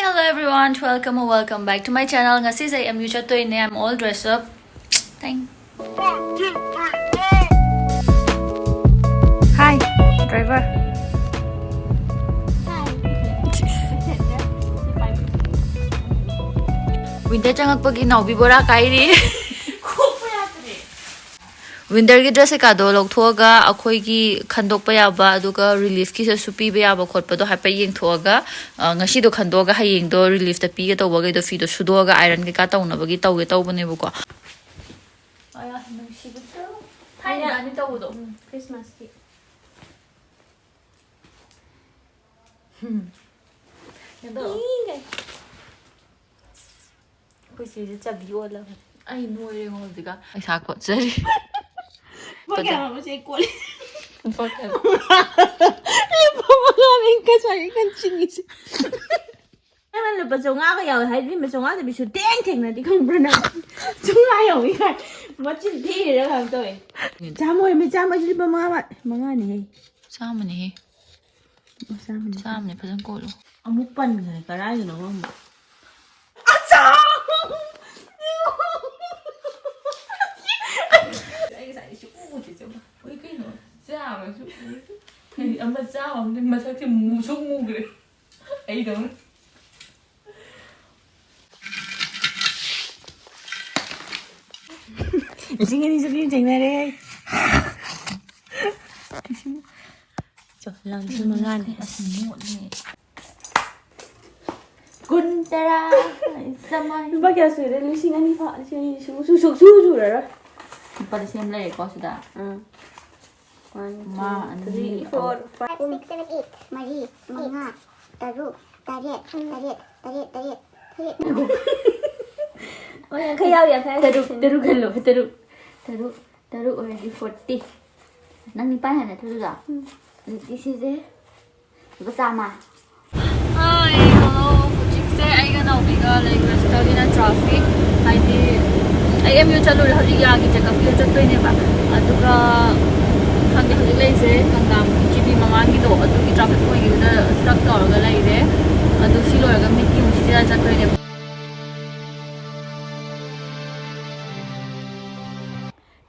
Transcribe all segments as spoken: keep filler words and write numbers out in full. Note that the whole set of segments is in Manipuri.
Hello everyone, welcome or welcome back to my channel. ꯉꯁꯤꯁꯦ ꯑꯩ M U ꯆꯠꯇꯣꯏꯅꯦ. I'm all dressed up. Thank. Hi, driver. Winter ꯆꯪꯉꯛꯄꯒꯤ ꯅꯥꯎꯕꯤ ꯕꯣꯔꯥ ꯀꯥꯏꯔꯤ꯫ Winterꯒꯤ dress ꯀꯩꯀꯥꯗꯣ ꯂꯧꯊꯣꯛꯑꯒ ꯑꯩꯈꯣꯏꯒꯤ ꯈꯟꯗꯣꯛꯄ ꯌꯥꯕ, ꯑꯗꯨꯒ reliefꯀꯤꯁꯨ ꯄꯤꯕ ꯌꯥꯕ ꯈꯣꯠꯄꯗꯣ ꯍꯥꯏꯐꯦꯠ ꯌꯦꯡꯊꯣꯛꯑꯒ, ꯑ, ꯉꯁꯤꯗꯣ ꯈꯟꯗꯣꯛꯑꯒ ꯍꯌꯦꯡꯗꯣ reliefꯇ ꯄꯤꯒꯦ ꯇꯧꯕꯈꯩꯗꯣ ꯐꯤꯗꯣ ꯁꯨꯗꯣꯛꯑꯒ iron ꯀꯩꯀꯥ ꯇꯧꯅꯕꯒꯤ ꯇꯧꯒꯦ ꯇꯧꯕꯅꯦꯕꯀꯣ꯫ ꯑꯌꯥ, ꯅꯨꯡꯁꯤꯕꯗꯣ꯫ ꯊꯥꯏꯅ ꯏꯕꯥꯅꯤ ꯇꯧꯕꯗꯣ꯫ ꯎꯝ, Christmasꯀꯤ꯫ ꯍꯝ꯫ ꯑꯗꯣ ꯏ ꯀꯩ꯫ ꯑꯩꯈꯣꯏ ꯆꯦꯁꯦ ꯆꯕꯤ ꯑꯣꯜꯂꯕꯅꯦ꯫ ꯑꯩ ꯅꯣꯏꯔꯦꯉꯣ ꯍꯧꯖꯤꯛꯀ꯫ ꯄꯩꯁꯥ ꯀꯣꯠꯆꯔꯤ꯫ ꯂꯨꯄꯥ ꯀꯌꯥꯅꯣ ꯆꯦ ꯀꯣꯠꯂꯤ? ꯂꯨꯄꯥ ꯀꯌꯥ? ꯂꯨꯄꯥ ꯃꯉꯥꯅꯦ ꯑꯩ ꯉꯁꯥꯏ ꯑꯩ ꯀꯟ ꯆꯤꯡꯉꯤꯁꯦ꯫ ꯅꯪꯅ ꯂꯨꯄꯥ ꯆꯥꯝꯃꯉꯥꯒ ꯌꯥꯎꯋꯦ ꯍꯥꯏꯗꯤ ꯂꯨꯄꯥ ꯆꯥꯝꯃꯉꯥ ꯆꯠꯄꯤ ꯁꯨꯡꯊꯦꯡ ꯊꯦꯡꯅꯗꯤ ꯈꯪꯕ꯭ꯔꯥ ꯅꯪ? ꯆꯥꯝꯃꯉꯥ ꯌꯥꯎꯋꯤ ꯀꯥꯏ꯫ ꯃꯆꯤꯟ ꯊꯤꯔꯤꯔ ꯀꯩꯅꯣꯝ ꯇꯧꯋꯦ꯫ ꯆꯥꯝꯃ ꯑꯣꯏꯔꯝꯃꯤ, ꯆꯥꯝꯃ ꯑꯣꯏꯔꯗꯤ ꯂꯨꯄꯥ ꯃꯉꯥ ꯋꯥꯠ-, ꯃꯉꯥꯅꯤꯍꯦ꯫ ꯆꯥꯝꯃꯅꯤꯍꯦ꯫ ꯑꯣ, ꯆꯥꯝꯃꯅꯤ꯫ ꯆꯥꯝꯃꯅꯤ, ꯐꯖꯅ ꯀꯣꯠꯂꯨ꯫ ꯑꯃꯨꯛ ꯄꯟꯈ꯭ꯔꯦ, ꯀꯗꯥꯏꯗꯅꯣ ꯈꯪꯗꯦ꯫ ꯑꯆꯥ! ꯑꯩ ꯉꯁꯥꯏꯗꯤ ꯁꯨꯛꯎ ꯎꯗꯦ, ꯆꯦ꯫ ꯍꯣꯏ, ꯀꯩꯅꯣ? ꯆꯥꯝꯃꯁꯨ ꯎꯗꯦ꯫ ꯀꯩ ꯑꯃ ꯆꯥꯝꯃ ꯑꯃꯗꯤ ꯃꯁꯛꯁꯦ ꯃꯨꯁꯨꯛ ꯃꯨꯈ꯭ꯔꯦ꯫ ꯑꯩꯗꯧꯅ꯫ ꯂꯤꯁꯤꯡ ꯑꯅꯤ ꯆꯥꯝꯃꯔꯤ ꯊꯦꯡꯅꯔꯦ꯫ ꯆꯣ, ꯂꯪ ꯂꯤꯁꯤꯡ ꯃꯉꯥꯅꯦ꯫ ꯑꯁ, ꯃꯣꯠꯂꯦ꯫ ꯀꯨꯟ, ꯇꯔꯥ, ꯆꯥꯝꯃꯉꯥ꯫ ꯂꯨꯄꯥ ꯀꯌꯥ ꯁꯨꯔꯦ? ꯂꯤꯁꯤꯡ ꯑꯅꯤ ꯐꯥ-, ꯂꯤꯁꯤꯡ ꯑꯅꯤ ꯁꯨ-, ꯁꯨ-, ꯁꯨ-, ꯁꯨ-, ꯁꯨꯔꯔꯣꯏ꯫ ꯂꯨꯄꯥ ꯂꯤꯁꯤꯡ ꯑꯃ ꯂꯩꯔꯦꯀꯣ ꯁꯤꯗ꯫ ꯑꯥ꯫ One, two, three, four, five, six, seven, eight. ꯃꯔꯤ, ꯃꯉꯥ, ꯇꯔꯨꯛ, ꯇꯔꯦꯠ, ꯇꯔꯦꯠ, ꯇꯔꯦꯠ, ꯇꯔꯦꯠ, ꯇꯔꯦꯠ꯫ ꯑꯣ, ꯌꯥꯡꯈꯩ ꯌꯥꯎꯔꯤ, ꯌꯥꯡꯈꯩ ꯌꯥꯎꯔꯤ꯫ ꯇꯔꯨꯛ, ꯇꯔꯨꯛ ꯈꯜꯂꯣ, ꯇꯔꯨꯛ꯫ ꯇꯔꯨꯛ, ꯇꯔꯨꯛ ꯑꯣꯏꯔꯗꯤ forty꯫ ꯅꯪ ꯅꯤꯄꯥꯟ ꯍꯥꯏꯕ ꯅꯠꯇ꯭ꯔꯣ ꯑꯗꯨꯗꯣ? ꯎꯝ꯫ ꯑꯗꯨꯗꯤ ꯁꯤꯁꯦ ꯂꯨꯄꯥ ꯆꯥꯝꯃ꯫ Hi, hello. ꯍꯧꯖꯤꯛꯁꯦ ꯑꯩꯒ ꯅꯥꯎꯕꯤꯒ ꯂꯩꯕꯁꯤꯗꯒꯤꯅ traffic, ꯍꯥꯏꯗꯤ ꯑꯩ M U ꯆꯠꯂꯨꯔꯦ, ꯍꯧꯖꯤꯛ ꯌꯥꯒꯤ check upꯀꯤ ꯆꯠꯇꯣꯏꯅꯦꯕ꯫ ꯑꯗꯨꯒ ꯈꯪꯗꯦ, ꯍꯧꯖꯤꯛ ꯂꯩꯁꯦ ꯀꯪꯂꯥ G B ꯃꯃꯥꯡꯒꯤꯗꯣ, ꯑꯗꯨꯒꯤ traffic ꯑꯣꯏꯈꯤꯕꯗ stuck ꯇꯧꯔꯒ ꯂꯩꯔꯦ꯫ ꯑꯗꯨ ꯁꯤ ꯂꯣꯏꯔꯒ ꯃꯤꯠꯀꯤ ꯑꯃꯨꯛ ꯁꯤꯖꯤꯟꯅ ꯆꯠꯇꯣꯏꯅꯦꯕ꯫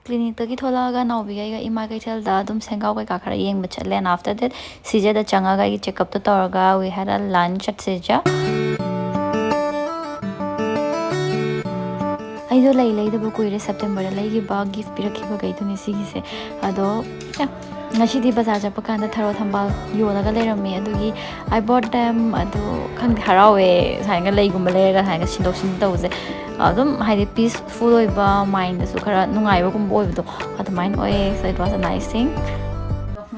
ꯀ꯭ꯂꯤꯅꯤꯛꯇꯒꯤ ꯊꯣꯛꯂꯛꯑꯒ ꯅꯥꯎꯕꯤꯒ ꯑꯩꯒ ꯏꯃꯥ ꯀꯩꯊꯦꯜꯗ ꯑꯗꯨꯝ ꯁꯦꯡꯒꯥꯎ ꯀꯩꯀꯥ ꯈꯔ ꯌꯦꯡꯕ ꯆꯠꯂꯦ꯫ And after that, ꯁꯤꯖꯗ ꯆꯪꯉꯒ ꯑꯩꯒꯤ ꯆꯦꯛꯀꯞꯇꯣ ꯇꯧꯔꯒ we had a lunch at ꯁꯤꯖ꯫ ꯑꯩꯗꯣ ꯂꯩ ꯂꯩꯗꯕ ꯀꯨꯏꯔꯦ, ꯁꯦꯞꯇꯦꯝꯕꯔꯗ ꯂꯩꯈꯤꯕ ꯒꯤꯐ ꯄꯤꯔꯛꯈꯤꯕ ꯀꯩꯗꯨꯅꯦ ꯁꯤꯒꯤꯁꯦ꯫ ꯑꯗꯣ ꯑꯦ, ꯉꯁꯤꯗꯤ ꯕꯖꯥꯔ ꯆꯠꯄ ꯀꯥꯟꯗ ꯊꯔꯣ ꯊꯝꯕꯥꯜ ꯌꯣꯜꯂꯒ ꯂꯩꯔꯝꯃꯦ, ꯑꯗꯨꯒꯤ I bought them꯫ ꯑꯗꯨ ꯈꯪꯗꯦ, ꯍꯔꯥꯎꯋꯦ ꯁꯨꯃꯥꯏꯅ ꯂꯩꯒꯨꯝꯕ ꯂꯩꯔꯒ ꯁꯨꯃꯥꯏꯅ ꯁꯤꯟꯗꯣꯛ ꯁꯤꯟꯖꯤꯟ ꯇꯧꯕꯁꯦ꯫ ꯑꯗꯨꯝ ꯍꯥꯏꯗꯤ ꯄꯤꯁꯐꯨꯜ ꯑꯣꯏꯕ, ꯃꯥꯏꯟꯗꯁꯨ ꯈꯔ ꯅꯨꯡꯉꯥꯏꯕꯒꯨꯝꯕ ꯑꯣꯏꯕꯗꯣ ꯑꯗꯨꯃꯥꯏꯅ ꯑꯣꯏꯌꯦ꯫ So it was a nice thing.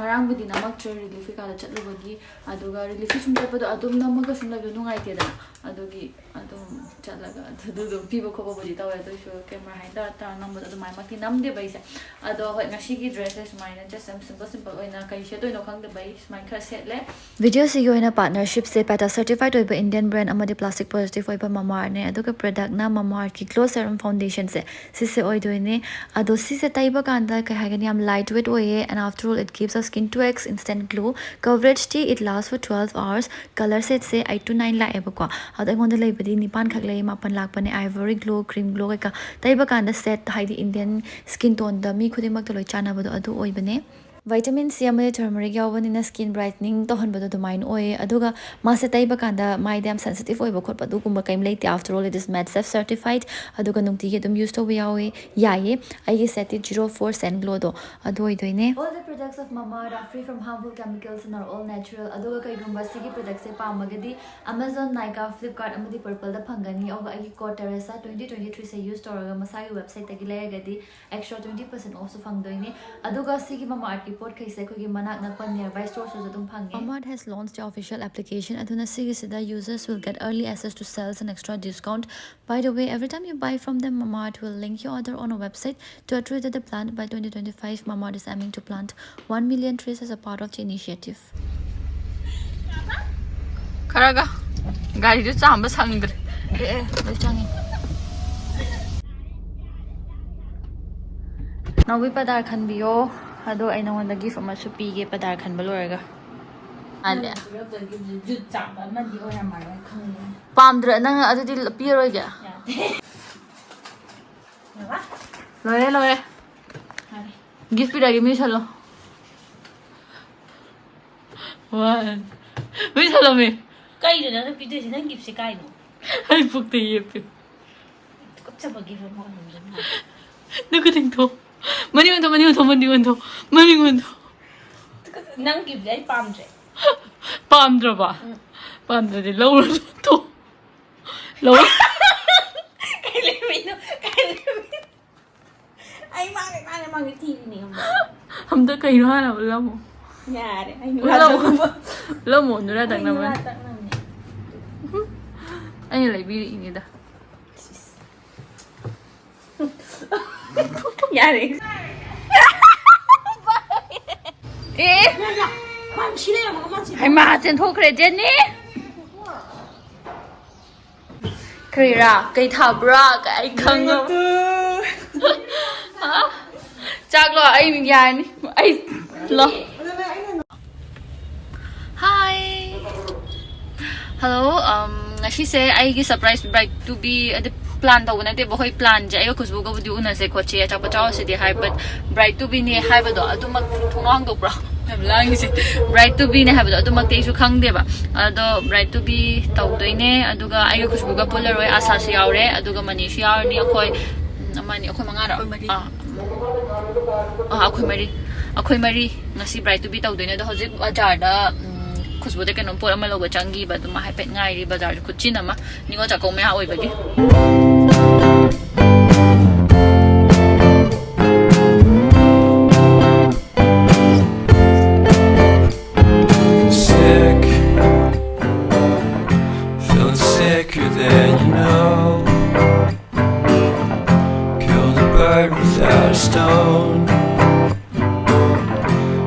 ꯉꯔꯥꯡꯕꯨꯗꯤ ꯅꯝꯃꯛꯇ꯭ꯔꯦ, ꯔꯤꯂꯤꯐ ꯀꯩꯀꯥꯗ ꯆꯠꯂꯨꯕꯒꯤ꯫ ꯑꯗꯨꯒ ꯔꯤꯂꯤꯐꯀꯤ ꯁꯨꯝ ꯆꯠꯄꯗꯣ ꯑꯗꯨꯝ ꯅꯝꯃꯒ ꯁꯨꯝ ꯂꯩꯕꯗꯣ ꯅꯨꯡꯉꯥꯏꯇꯦꯗꯅ, ꯑꯗꯨꯒꯤ ꯑꯗꯨꯝ ꯆꯠꯂꯒ ꯑꯗꯨ ꯑꯗꯨꯝ ꯄꯤꯕ ꯈꯣꯠꯄꯕꯨꯗꯤ ꯇꯧꯋꯦ꯫ ꯑꯗꯨꯏꯁꯨ ꯀꯦꯃꯦꯔꯥ ꯍꯥꯏꯅ ꯇꯧꯔ ꯇꯧꯔ ꯅꯝꯕꯗꯣ ꯑꯗꯨꯃꯥꯏꯅꯃꯛꯇꯤ ꯅꯝꯗꯦꯕ ꯑꯩꯁꯦ꯫ ꯑꯗꯣ ꯍꯣꯏ, ꯉꯁꯤꯒꯤ ꯗ꯭ꯔꯦꯁꯁꯦ ꯁꯨꯃꯥꯏꯅ just ꯌꯥꯝ ꯁꯤꯝꯄꯜ ꯁꯤꯝꯄꯜ ꯑꯣꯏꯅ ꯀꯩ ꯁꯦꯠꯇꯣꯏꯅꯣ ꯈꯪꯗꯕ ꯑꯩ ꯁꯨꯃꯥꯏꯅ ꯈꯔ ꯁꯦꯠꯂꯦ꯫ ꯚꯤꯗꯤꯑꯣꯁꯤꯒꯤ ꯑꯣꯏꯅ ꯄꯥꯔꯠꯅꯔꯁꯤꯞꯁꯦ ꯄꯦꯇꯥ ꯁꯔꯇꯤꯐꯥꯏꯠ ꯑꯣꯏꯕ ꯏꯟꯗꯤꯌꯟ ꯕ꯭ꯔꯥꯟ ꯑꯃꯗꯤ ꯄ꯭ꯂꯥꯁꯇꯤꯛ ꯄꯣꯖꯤꯇꯤꯚ ꯑꯣꯏꯕ ꯃꯃꯥꯑꯥꯔꯠꯅꯦ꯫ ꯑꯗꯨꯒ ꯄ꯭ꯔꯗꯛꯅ ꯃꯃꯥꯑꯥꯔꯠꯀꯤ ꯒ꯭ꯂꯣ ꯁꯦꯔꯝ ꯐꯥꯎꯟꯗꯦꯁꯟꯁꯦ ꯁꯤꯁꯦ ꯑꯣꯏꯗꯣꯏꯅꯦ꯫ ꯑꯗꯣ ꯁꯤꯁꯦ ꯇꯩꯕ ꯀꯥꯟꯗ ꯀꯩ ꯍꯥꯏꯒꯅꯤ, ꯌꯥꯝ ꯂꯥꯏꯠ ꯋꯦꯠ ꯑꯣꯏꯌꯦ꯫ And after all, it gives a skin two x instant glow. Coverage ꯇꯤ it lasts for twelve hours. Colour ꯁꯦꯠꯁꯦ eight to nine ꯂꯥꯛꯑꯦꯕꯀꯣ꯫ ꯑꯗꯣ ꯑꯩꯉꯣꯟꯗ ꯂꯩꯕꯗꯤ ꯅꯤꯄꯥꯟ ꯈꯛ ꯂꯩ, ꯃꯥꯄꯟ ꯂꯥꯛꯄꯅꯦ꯫ Ivory glow, cream glow ꯀꯩꯀꯥ ꯇꯩꯕ ꯀꯥꯟꯗ ꯁꯦꯠ, ꯍꯥꯏꯗꯤ ꯏꯟꯗꯤꯌꯟ ꯁ꯭ꯀꯤꯟ ꯇꯣꯟꯗ ꯃꯤ ꯈꯨꯗꯤꯡꯃꯛꯇ ꯂꯣꯏ ꯆꯥꯟꯅꯕꯗꯣ ꯑꯗꯨ ꯑꯣꯏꯕꯅꯦ꯫ ꯚꯥꯏꯇꯥꯃꯤꯟ ꯁꯤ ꯑꯃꯗꯤ ꯇꯔꯃꯔꯤꯛ ꯌꯥꯎꯕꯅꯤꯅ ꯁ꯭ꯀꯤꯟ ꯕ꯭ꯔꯥꯏꯠꯅꯤꯡ ꯇꯧꯍꯟꯕꯗꯣ ꯑꯗꯨꯃꯥꯏꯅ ꯑꯣꯏꯌꯦ꯫ ꯑꯗꯨꯒ ꯃꯥꯁꯦ ꯇꯩꯕ ꯀꯥꯟꯗ ꯃꯥꯏꯗ ꯌꯥꯝ ꯁꯦꯟꯁꯤꯇꯤꯚ ꯑꯣꯏꯕ ꯈꯣꯠꯄ ꯑꯗꯨꯒꯨꯝꯕ ꯀꯩꯝ ꯂꯩꯇꯦ꯫ After all, it is MedSafe certified꯫ ꯑꯗꯨꯒ ꯅꯨꯡꯇꯤꯒꯤ ꯑꯗꯨꯝ ꯌꯨꯁ ꯇꯧꯕ ꯌꯥꯎꯋꯦ, ꯌꯥꯏꯌꯦ꯫ ꯑꯩꯒꯤ ꯁꯦꯠꯇꯤ zero four Sun Glowꯗꯣ ꯑꯗꯨ ꯑꯣꯏꯗꯣꯏꯅꯦ꯫ All the products of Mamaearth are free from harmful chemicals and are all natural. ꯑꯗꯨꯒ ꯀꯩꯒꯨꯝꯕ ꯁꯤꯒꯤ ꯄ꯭ꯔꯗꯛꯁꯦ ꯄꯥꯝꯃꯒꯗꯤ Amazon, Nykaa, Flipkart ꯑꯃꯗꯤ Purpleꯗ ꯐꯪꯒꯅꯤ꯫ ꯑꯗꯨꯒ ꯑꯩꯒꯤ code Teresa twenty twenty threeꯁꯦ use ꯇꯧꯔꯒ ꯃꯁꯥꯒꯤ ꯋꯦꯕꯁꯥꯏꯠꯇꯒꯤ ꯂꯩꯔꯒꯗꯤ extra twenty percent offꯁꯨ ꯐꯪꯗꯣꯏꯅꯦ꯫ ꯑꯗꯨꯒ ꯁꯤꯒꯤ ꯃꯃꯥꯑꯥꯔꯠꯀꯤ ꯄꯣꯠꯈꯩꯁꯦ ꯑꯩꯈꯣꯏꯒꯤ ꯃꯅꯥꯛ ꯅꯛꯄ nearby storesꯇꯁꯨ ꯑꯗꯨꯝ ꯐꯪꯉꯦ꯫ Mamaearth has launched the official application꯫ ꯑꯗꯨꯅ ꯁꯤꯒꯤꯁꯤꯗ users will get early access to sales and extra discount. By the way, every time you buy from them, Mamaearth will link your order on a website to a tree that they plant. By twenty twenty-five, Mamaearth is aiming to plant one million trees as a part of the initiative. ꯈꯔꯒ ꯒꯥꯔꯤꯗꯨ ꯆꯥꯝꯕ ꯁꯪꯗ꯭ꯔꯦ꯫ ꯑꯦ, ꯑꯦ, ꯂꯣꯏ ꯆꯪꯉꯦ꯫ ꯅꯥꯎꯕꯤ, ꯄꯗꯥꯔ ꯈꯟꯕꯤꯌꯣ꯫ ꯑꯗꯣ ꯑꯩ ꯅꯉꯣꯟꯗ ꯒꯤꯐ ꯑꯃꯁꯨ ꯄꯤꯒꯦ ꯄꯗꯥꯔ ꯈꯟꯕ ꯂꯣꯏꯔꯒ꯫ ꯃꯥꯜꯂꯦ꯫ ꯖꯨꯠ ꯆꯥꯕ ꯑꯃꯗꯤ ꯑꯣꯏꯔꯝꯃꯔꯣꯏ ꯈꯪꯉꯦ꯫ ꯄꯥꯝꯗ꯭ꯔꯦ ꯅꯪ ꯑꯗꯨꯗꯤ ꯄꯤꯔꯣꯏꯒꯦ꯫ ꯌꯥꯗꯦ꯫ ꯂꯣꯏꯔꯦ, ꯂꯣꯏꯔꯦ꯫ ꯒꯤꯐ ꯄꯤꯔꯛꯑꯒꯦ, ꯃꯤ ꯁꯜꯂꯣ꯫ ꯋꯥ-, ꯃꯤ ꯁꯜꯂꯣꯃꯤ꯫ ꯀꯩꯅꯣ ꯅꯪꯅ ꯄꯤꯗꯣꯏꯁꯦ? ꯅꯪ ꯒꯤꯐꯁꯦ ꯀꯥꯏꯅꯣ? ꯑꯩ ꯄꯨꯛꯇ ꯌꯦꯞꯄꯤ꯫ ꯇꯨꯀꯠꯆꯕ ꯒꯤꯐ ꯑꯃ ꯑꯣꯏꯔꯝꯗꯧ ꯃꯥꯜꯂꯦ꯫ ꯅꯪ ꯈꯨꯗꯤꯡ ꯊꯣ꯫ ꯃꯅꯤꯡ ꯑꯣꯟꯊꯣ, ꯃꯅꯤꯡ ꯑꯣꯟꯊꯣ, ꯃꯅꯤꯡ ꯑꯣꯟꯊꯣ, ꯃꯅꯤꯡ ꯑꯣꯟꯊꯣ꯫ ꯅꯪ ꯒꯤꯐꯁꯦ ꯑꯩ ꯄꯥꯝꯗ꯭ꯔꯦ꯫ ꯄꯥꯝꯗ꯭ꯔꯕ? ꯎꯝ꯫ ꯄꯥꯝꯗ꯭ꯔꯗꯤ ꯂꯧꯔꯨꯅꯨ ꯊꯣ꯫ ꯂꯧꯔꯨ-, ꯀꯩ ꯂꯩꯕꯩꯅꯣ? ꯀꯩ ꯂꯩꯕꯩꯅꯣ? ꯑꯩ ꯃꯥꯡꯉꯦ, ꯃꯥꯡꯉꯦ, ꯃꯥꯡꯉꯦ ꯊꯤꯔꯤꯅꯦ ꯈꯪꯕ꯭ꯔꯥ? ꯑꯝꯇ ꯀꯩꯅꯣ ꯍꯥꯟꯅ ꯎꯠꯂꯝꯃꯣ꯫ ꯌꯥꯔꯦ, ꯑꯩ ꯎꯠꯂꯝꯃꯣ꯫ ꯅꯨꯡꯉꯥꯏꯇꯕ꯫ ꯎꯠꯂꯝꯃꯣ, ꯅꯨꯔꯥ ꯑꯩ ꯇꯛꯅꯕꯅꯦ꯫ ꯅꯨꯡꯉꯥꯏꯇꯕꯅꯦ꯫ ꯑꯩꯅ ꯂꯩꯕꯤꯔꯛꯏꯅꯤꯗ꯫ ꯌꯥꯔꯦ꯫ ꯑꯦ? ꯌꯥ, ꯌꯥ, ꯃꯥ ꯁꯤ ꯂꯩꯔꯝꯃꯒ ꯃꯥ ꯁꯤ ꯍꯩꯃꯥ, ꯆꯦꯟꯊꯣꯛꯈ꯭ꯔꯦ ꯖꯦꯅꯤ꯫ ꯀꯔꯤꯔꯥ? ꯀꯩ ꯊꯥꯕ꯭ꯔꯥ? ꯑꯩ ꯈꯪꯉꯕ꯫ ꯍꯥ? ꯆꯥꯛꯂꯣ? ꯑꯩ ꯌꯥꯔꯅꯤ꯫ ꯑꯩ ꯂꯣ꯫ Hi. Hello, um, ꯉꯁꯤꯁꯦ ꯑꯩꯒꯤ surprise bride to be, ꯑꯗꯨ plan ꯇꯧꯕ ꯅꯠꯇꯦꯕ, ꯍꯣꯏ planꯁꯦ ꯑꯩꯒ ꯈꯨꯁꯕꯨꯒꯕꯨꯗꯤ ꯎꯅꯁꯦ ꯈꯣꯠꯁꯦ ꯑꯆꯥꯄꯣꯠ ꯆꯥꯎꯔꯁꯤꯗꯤ ꯍꯥꯏ, but bride to beꯅꯦ ꯍꯥꯏꯕꯗꯣ ꯑꯗꯨꯃꯛ, ꯊꯣꯡꯅꯥꯎ ꯍꯥꯡꯗꯣꯛꯄ꯭ꯔꯥ? ꯌꯥꯝ ꯂꯥꯡꯉꯤꯁꯦ꯫ Bride to beꯅꯦ ꯍꯥꯏꯕꯗꯣ ꯑꯗꯨꯃꯛꯇꯤ ꯑꯩꯁꯨ ꯈꯪꯗꯦꯕ꯫ ꯑꯗꯣ bride to be ꯇꯧꯗꯣꯏꯅꯦ, ꯑꯗꯨꯒ ꯑꯩꯒ ꯈꯨꯁꯕꯨꯒ ꯄꯨꯜꯂꯔꯣꯏ, ꯑꯁꯥꯁꯨ ꯌꯥꯎꯔꯦ, ꯑꯗꯨꯒ ꯃꯅꯤꯁꯨ ꯌꯥꯎꯔꯅꯤ, ꯑꯩꯈꯣꯏ, ꯎꯝ, ꯑꯃꯅꯤ, ꯑꯩꯈꯣꯏ ꯃꯉꯥꯔꯣ? ꯑꯩꯈꯣꯏ ꯃꯔꯤ꯫ ꯑꯥ, ꯑꯥ, ꯑꯩꯈꯣꯏ ꯃꯔꯤ꯫ ꯑꯩꯈꯣꯏ ꯃꯔꯤ ꯉꯁꯤ bride to be ꯇꯧꯗꯣꯏꯅꯦ꯫ ꯑꯗꯣ ꯍꯧꯖꯤꯛ ꯕꯖꯥꯔꯗ, ꯎꯝ, ꯈꯨꯁꯕꯨꯗ ꯀꯩꯅꯣꯝ ꯄꯣꯠ ꯑꯃ ꯂꯧꯕ ꯆꯪꯈꯤꯕ, ꯑꯗꯨ ꯃꯥ ꯍꯥꯏꯐꯦꯠ ꯉꯥꯏꯔꯤ꯫ ꯕꯖꯥꯔꯁꯨ ꯈꯨꯠꯆꯤꯟ ꯑꯃ, ꯅꯤꯉꯣꯜ ꯆꯥꯛꯀꯧꯕ ꯃꯌꯥ ꯑꯣꯏꯕꯒꯤ꯫ Sick, feeling sicker than you know. Killed a bird without a stone.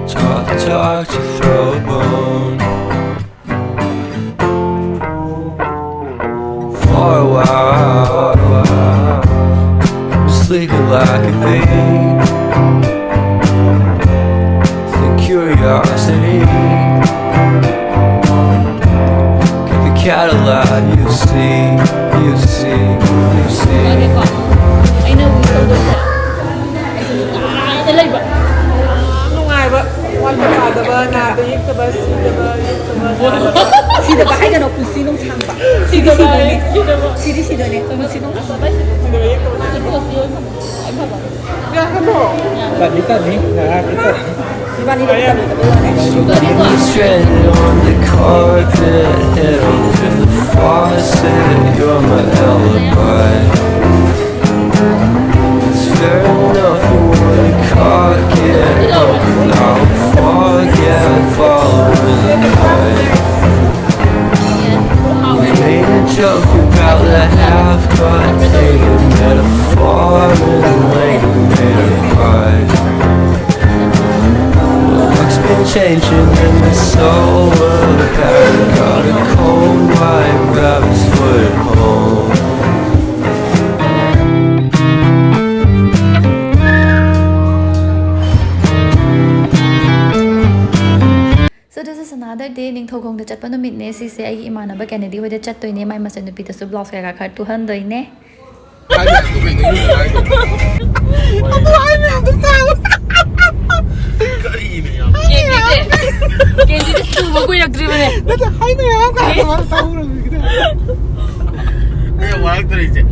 Taught the dog to throw a bone. For a while, I'm sleeping like a thief. The curiosity. Cadillac, you see, you see, you see. ꯑꯩꯅ ꯋꯤꯁ ꯇꯧꯗꯣꯏꯁꯦ ꯑꯩꯁꯨ ꯅꯨꯡꯉꯥꯏꯅ ꯂꯩꯕ꯫ ꯅꯨꯡꯉꯥꯏꯕ꯫ ꯋꯥꯠꯄ ꯇꯥꯗꯕ, ꯅꯥꯗ ꯌꯦꯛꯇꯕ, ꯁꯤꯗꯕ, ꯌꯦꯛꯇꯕ, ꯅꯥꯗꯕ꯫ ꯁꯤꯗꯕ ꯍꯥꯏꯒꯅꯣ, ꯄꯨꯟꯁꯤ ꯅꯨꯡꯁꯥꯡꯕ꯫ ꯁꯤꯗꯕ ꯍꯥꯏ, ꯁꯤꯗꯕ꯫ ꯁꯤꯗꯤ ꯁꯤꯗꯣꯏꯅꯦ, ꯄꯨꯟꯁꯤ ꯅꯨꯡꯁꯥꯡꯕ꯫ ꯁꯤꯗꯕ ꯌꯦꯛꯇꯕ, ꯅꯥꯗꯕ꯫ ꯌꯥꯍꯜꯂꯣ꯫ ꯆꯠꯅꯤ ꯆꯠꯅꯤ ꯉꯥꯏꯍꯥꯛꯇꯤ ꯆꯠꯅꯤ꯫ ꯏꯕꯥꯅꯤꯗꯣ ꯆꯠꯂꯨꯗꯕꯩ ꯋꯥꯅꯦ꯫ Leave me stranded on the carpet, head over the faucet. You're my alibi. It's fair enough when you cock it, but I'll forget following the night. We made a joke about the half cut, a metaphor and like made a cry. What's been changing in the soul of the pattern? Got a cold white rabbit's foot home. So this is another day. ꯅꯤꯡꯊꯧꯈꯣꯡꯗ ꯆꯠꯄ ꯅꯨꯃꯤꯠꯅꯦ ꯁꯤꯁꯦ꯫ ꯑꯩꯒꯤ ꯏꯃꯥꯟꯅꯕ ꯀꯦꯅꯦꯗꯤ ꯍꯣꯏꯗ ꯆꯠꯇꯣꯏꯅꯦ꯫ ꯃꯥꯏ ꯃꯆꯟꯅꯨꯄꯤꯗꯁꯨ ꯕ꯭ꯂꯥꯎꯁ ꯀꯩꯀꯥ ꯈꯔ ꯇꯨꯍꯟꯗꯣꯏꯅꯦ꯫ ꯑꯗꯨ ꯍꯥꯏ ꯃꯌꯥꯝꯗꯣ ꯇꯥꯕ꯫ ꯀꯦꯟꯗꯤꯁꯦ ꯀꯦꯟꯗꯤꯁꯦ ꯆꯨꯕ ꯀꯨꯏꯔꯛꯇ꯭ꯔꯤꯕꯅꯦ꯫ ꯅꯠꯇꯦ, ꯍꯥꯏ ꯃꯌꯥꯝ ꯀꯥꯏꯗ ꯃꯥꯅ ꯇꯥꯍꯧꯔꯕꯅꯤ ꯈꯤꯇꯪ꯫ ꯑꯩ ꯌꯥꯝ ꯋꯥꯔꯛꯇ꯭ꯔꯦ ꯏꯆꯦ꯫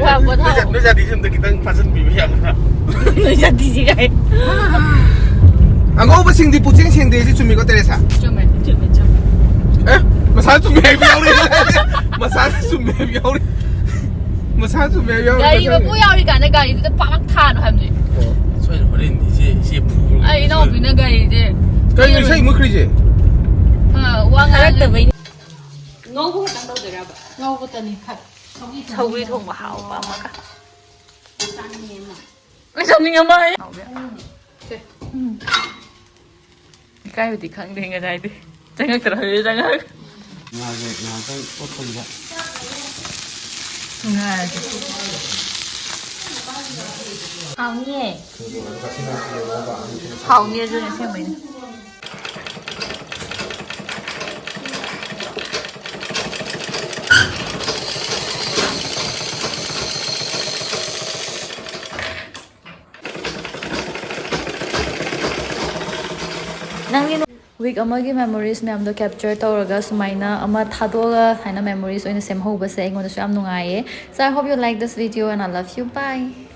ꯋꯥ ꯄꯣꯊꯥꯎ꯫ ꯅꯣꯏ ꯖꯥꯇꯤꯁꯤ ꯑꯝꯇ ꯈꯤꯇꯪ ꯐꯥꯖꯟꯕꯤꯕ ꯌꯥꯒꯗ꯭ꯔꯥ? ꯅꯣꯏ ꯖꯥꯇꯤꯁꯤ ꯀꯥꯏ꯫ ꯑꯉꯧꯕꯁꯤꯡꯗꯤ ꯄꯨꯛꯆꯦꯡ ꯁꯦꯡꯗꯦ ꯁꯤ ꯆꯨꯝꯃꯤꯀꯣ ꯇꯦꯔꯦꯁꯥ? ꯆꯨꯝꯃꯦ ꯆꯨꯝꯃꯦ ꯆꯨꯝꯃꯦ꯫ ꯑꯦ, ꯃꯁꯥ ꯆꯨꯝꯃꯦ ꯍꯥꯏꯕ ꯌꯥꯎꯔꯤ꯫ ꯃꯁꯥ ꯆꯨꯝꯃꯦ ꯍꯥꯏꯕ ꯌꯥꯎꯔꯤ꯫ ꯃꯁꯥ ꯆꯨꯝꯃꯦ ꯍꯥꯏꯕ ꯌꯥꯎꯔꯤ꯫ ꯒꯥꯔꯤ ꯃꯄꯨ ꯌꯥꯎꯔꯤꯀꯥꯟꯗ ꯒꯥꯔꯤꯗꯨꯗ ꯄꯥꯛ ꯊꯥꯅꯣ ꯍꯥꯏꯕꯅꯦ꯫ ꯁꯣꯏꯗꯅ ꯍꯣꯔꯦꯟ ꯏꯆꯦ ꯏꯆꯦ ꯐꯨꯕ꯭ꯔꯣ? ꯑꯩ ꯏꯅꯥꯎꯄꯤꯅ ꯒꯥꯔꯤꯁꯦ ꯀꯩꯅꯣ ꯏꯁꯩ ꯃꯨꯠꯈ꯭ꯔꯤꯁꯦ? ꯑ, ꯋꯥ ꯉꯥꯡꯉꯦ꯫ ꯉꯧꯕ ꯈꯛꯇꯪ ꯇꯧꯗꯣꯏꯔꯕ? ꯉꯧꯕꯇꯅꯤ꯫ ꯁꯧꯒ꯭ꯔꯤ ꯊꯣꯡꯕ ꯍꯥꯎꯕ ꯑꯃꯒ꯫ ꯆꯥꯅꯤꯡꯉꯦ ꯑꯃ꯫ ꯑꯩ ꯆꯥꯅꯤꯡꯉꯦ ꯑꯃ ꯑꯩ꯫ ꯎꯝ꯫ ꯏꯀꯥꯏꯕꯗꯤ ꯈꯪꯗꯦ ꯉꯁꯥꯏꯗꯤ꯫ ꯆꯪꯉꯛꯇ꯭ꯔꯥ ꯍꯧꯖꯤꯛ ꯆꯪꯉꯛ꯫ ꯉꯥꯁꯦ ꯉꯥꯏꯍꯥꯛꯇꯪ ꯑꯣꯠꯄꯁꯤꯗ꯫ ꯉꯥꯁꯦ꯫ ꯍꯥꯎꯅꯤꯌꯦ꯫ ꯍꯥꯎꯅꯤ ꯑꯗꯨꯅꯦ ꯑꯁꯦꯡꯕꯩꯅꯦ꯫ ꯅꯪꯒꯤ week ꯑꯃꯒꯤ memories ꯃꯌꯥꯝꯗꯣ capture ꯇꯧꯔꯒ ꯁꯨꯃꯥꯏꯅ ꯑꯃ ꯊꯥꯗꯣꯛꯑꯒ ꯍꯥꯏꯅ memories ꯑꯣꯏꯅ ꯁꯦꯝꯍꯧꯕꯁꯦ ꯑꯩꯉꯣꯟꯗꯁꯨ ꯌꯥꯝ ꯅꯨꯡꯉꯥꯏꯌꯦ. So I hope you like this video and I love you. Bye.